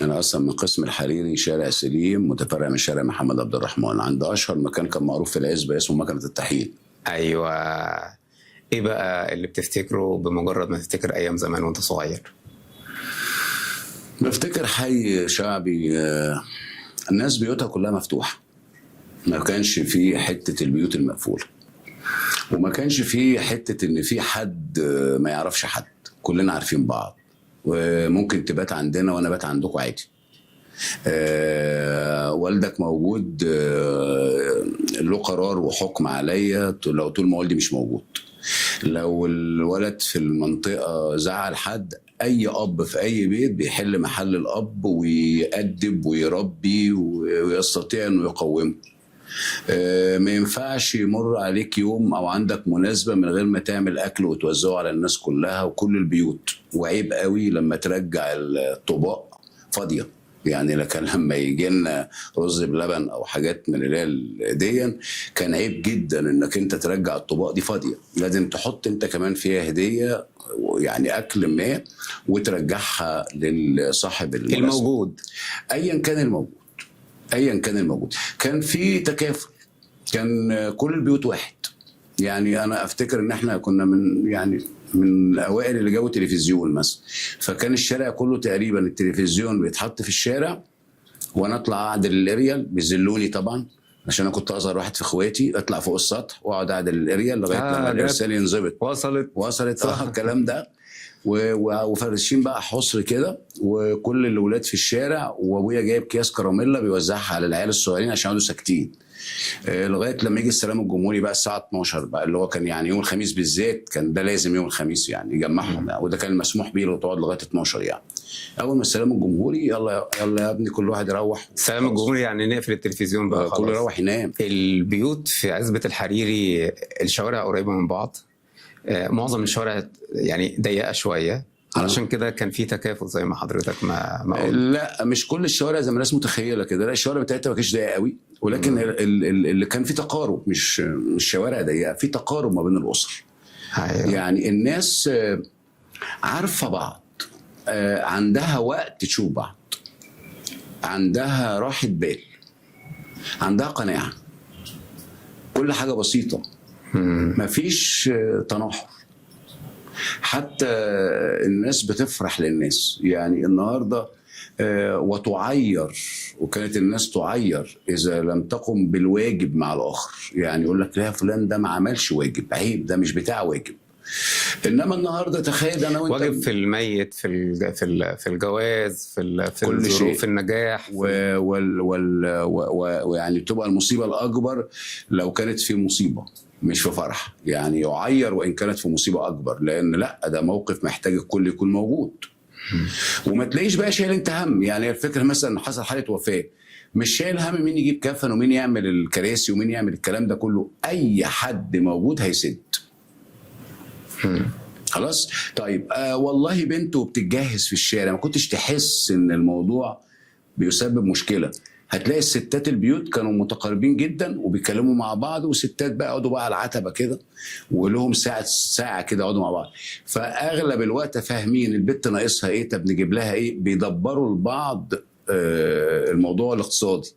انا اصلا من قسم الحريري، شارع سليم متفرع من شارع محمد عبد الرحمن، عند اشهر مكان كان معروف في العزبة اسمه مكنه التحيل. ايوه، ايه بقى اللي بتفتكره بمجرد ما تفتكر ايام زمان وانت صغير؟ بفتكر حي شعبي، الناس بيوتها كلها مفتوحة، ما كانش فيه حتة البيوت المقفولة، وما كانش فيه حتة ان في حد ما يعرفش حد، كلنا عارفين بعض، وممكن تبات عندنا وانا بات عندكم عادي. والدك موجود، له قرار وحكم عليا لو طول ما والدي مش موجود. لو الولد في المنطقة زعل حد، أي أب في أي بيت بيحل محل الأب ويأدب ويربي ويستطيع أنه يقومه. ما ينفعش يمر عليك يوم أو عندك مناسبة من غير ما تعمل أكل وتوزعه على الناس كلها وكل البيوت. وعيب قوي لما ترجع الطباق فاضية، يعني لكن لما يجي لنا رز بلبن او حاجات من اللي هي دي، كان عيب جدا انك انت ترجع الطباق دي فاضية، لازم تحط انت كمان فيها هديه، يعني اكل ما، وترجعها لصاحب المناسبة. الموجود ايا كان الموجود، ايا كان الموجود. كان في تكافل، كان كل البيوت واحد. يعني انا افتكر ان احنا كنا من الاوائل اللي جابوا تلفزيون مثلا، فكان الشارع كله تقريبا التلفزيون بيتحط في الشارع، وانا اطلع اعدل الاريال، بيذلوني طبعا عشان انا كنت اصغر واحد في اخواتي، اطلع فوق السطح واقعد اعدل الاريال لغاية لما الارسال ينظبط. وصلت وصلت الكلام ده. وفرشين بقى حصر كده، وكل الاولاد في الشارع، وابويا جايب اكياس كراميلا بيوزعها على العيال الصغيرين عشان يقعدوا ساكتين، لغاية لما يجي السلام الجمهوري بقى الساعة 12 بقى، اللي هو كان يعني يوم الخميس بالذات، كان ده لازم يوم الخميس يعني يجمعهم يعني، وده كان المسموح بيه لو تقعد لغاية 12 يعني. اول ما السلام الجمهوري، يلا يلا يا ابني كل واحد يروح. السلام الجمهوري يعني نقفل التلفزيون بقى، كله خلاص. يروح ينام. البيوت في عزبة الحريري الشوارع قريبة من بعض، معظم الشوارع يعني ضيقة شوية، علشان كده كان في تكافل زي ما حضرتك ما قلت. لا مش كل الشوارع زي ما الناس متخيله كده، لا الشوارع بتاعتها ما كانتش ضيقه قوي، ولكن اللي كان في تقارب، مش شوارع ضيقه، في تقارب ما بين الاسر. يعني الناس عارفه بعض، عندها وقت تشوف بعض، عندها راحة بال، عندها قناعة، كل حاجة بسيطة، مفيش تناحر. حتى الناس بتفرح للناس، يعني النهارده وتعير، وكانت الناس تعير اذا لم تقم بالواجب مع الاخر، يعني يقول لك لا فلان ده ما عملش واجب، عيب، ده مش بتاع واجب. انما النهارده تخيل انا وانت واجب في الميت، في الجواز، في كل الظروف، شيء. في النجاح، ويعني تبقى المصيبة الاكبر لو كانت في مصيبة مش في فرح، يعني يعير وان كانت في مصيبة اكبر، لان لا ده موقف محتاج الكل يكون موجود. وما تلاقيش بقى شايل انت هم، يعني الفكرة مثلا حصل حاله وفاه، مش شايل هم مين يجيب كفن ومين يعمل الكراسي ومين يعمل الكلام ده كله، اي حد موجود هيسد. خلاص. طيب والله بنته بتتجهز في الشارع، ما كنتش تحس ان الموضوع بيسبب مشكلة. هتلاقي الستات البيوت كانوا متقاربين جدا وبيتكلموا مع بعض، وستات بقى يقعدوا بقى على العتبة كده ولهم ساعة ساعة كده يقعدوا مع بعض، فاغلب الوقت فاهمين البت ناقصها ايه، طب نجيب لها ايه، بيدبروا لبعض الموضوع الاقتصادي.